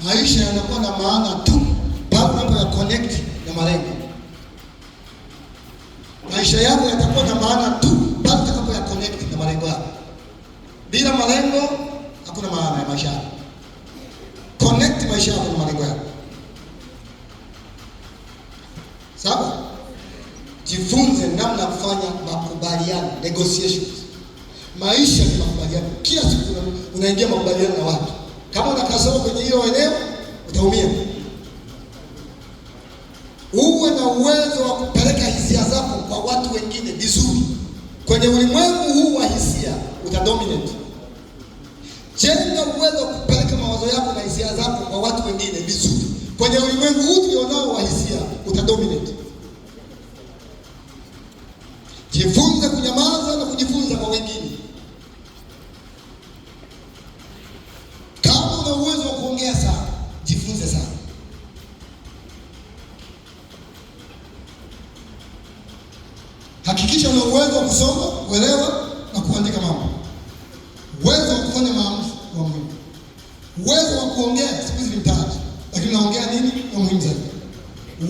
Maisha yanakuwa na maana tu pale unapo ya connect na malengo. Maisha yako yatakuwa na maana tu pale utakapo ya connect na malengo yako. Bila malengo hakuna maana ya maisha yako. Connect maisha yako na malengo yako. Sawa? Jifunze namna ya kufanya makubaliano, negotiations. Maisha ni makubaliano. Kila siku unaingia makubaliano na watu. Kama una kasoro kwenye hilo eneo utaumia. Uwe na uwezo wa kupeleka hisia zako kwa watu wengine vizuri. Kwenye ulimwengu huu wa hisia utadominate. Jenga uwezo wa kupeleka mawazo yako na hisia zako kwa watu wengine vizuri. Kwenye ulimwengu huu tulionao wa hisia utadominate. Jifunze kunyamaza na kujifunza kwa wengine. Kama una uwezo wa kuongea sana, jifunze sana. Hakikisha una uwezo wa kusoma, kuelewa na kuandika mambo. Uwezo wa kufanya maamuzi wa muhimu. Uwezo wa kuongea, siku hizi ni mtaji, lakini unaongea nini? Ni muhimu zaidi.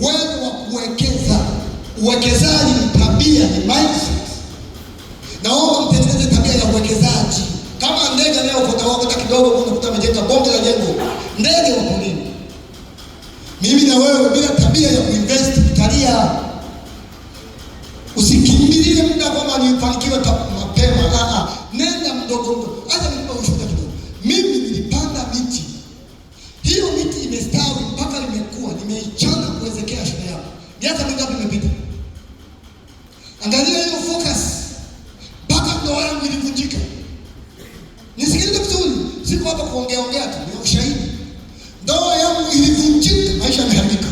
Uwezo wa kuwekeza. Uwekezaji ni tabia, ni mindset. Naomba mtengeneze tabia ya uwekezaji. Kama ndege leo kota wako hata kidogo, unakuta amejenga bonge la jengo. Ndege wa porini. Mimi na wewe bila tabia ya kuinvest tutalia. Usikimbilie muda kwamba nifanikiwe mapema. Nenda mdogo mdogo. Acha nikupe ushuhuda kidogo. Mimi nilipanda miti. Hiyo miti imestawi mpaka nimekuwa, nimeichana kuwezekea shule yangu. Miaka mingapi imepita? Angalia hiyo focus. Mpaka ndoa yangu ilivunjika. Nisikilize vizuri, siko hapa kuongea ongea tu, ni ushahidi. Ndoa yangu ilivunjika, maisha yameharibika.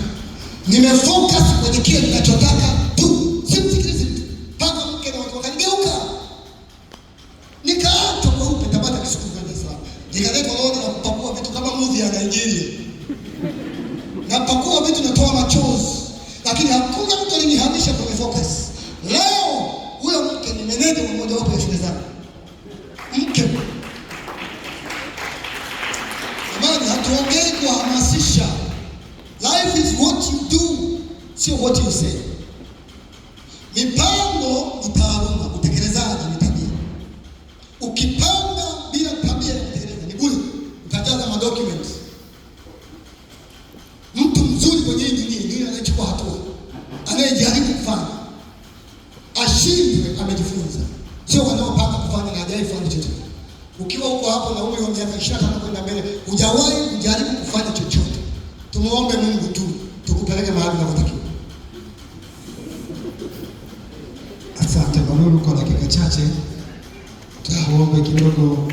Nimefocus kwenye kile ninachotaka tu. Simsikilizi mtu. Mpaka mke na watu wakanigeuka. Nikaachwa kweupe Tabata Kisutu kwenda Dar es Salaam. Nikaletwa lori na kupakua vitu kama movie ya Nigeria. Napakua vitu natoa machozi. Lakini hakuna mtu alinihamisha kwenye focus. Leo huyo mke ni meneja wa moja wapo ya shule zangu. Mke. Jamani, hatuongei kuhamasisha. Life is what you do, sio what you say. Mipango ni taaluma, utekelezaji ni tabia. Ukipanga bila tabia ya kutekeleza ni bure, utajaza madocuments. Mtu mzuri kwenye hii dunia ni yule anayechukua hatua, anayejaribu kufanya, ashindwe, amejifunza. Sio wanaopanga kufanya na hajawahi kufanya chochote. Ukiwa uko hapo na umri wa miaka 25 kwenda mbele, hujawahi kujaribu kufanya chochote, tumuombe Mungu tu tukupeleke mahali unakotakiwa. Asante Malulu kwa dakika chache. Tuombe kidogo.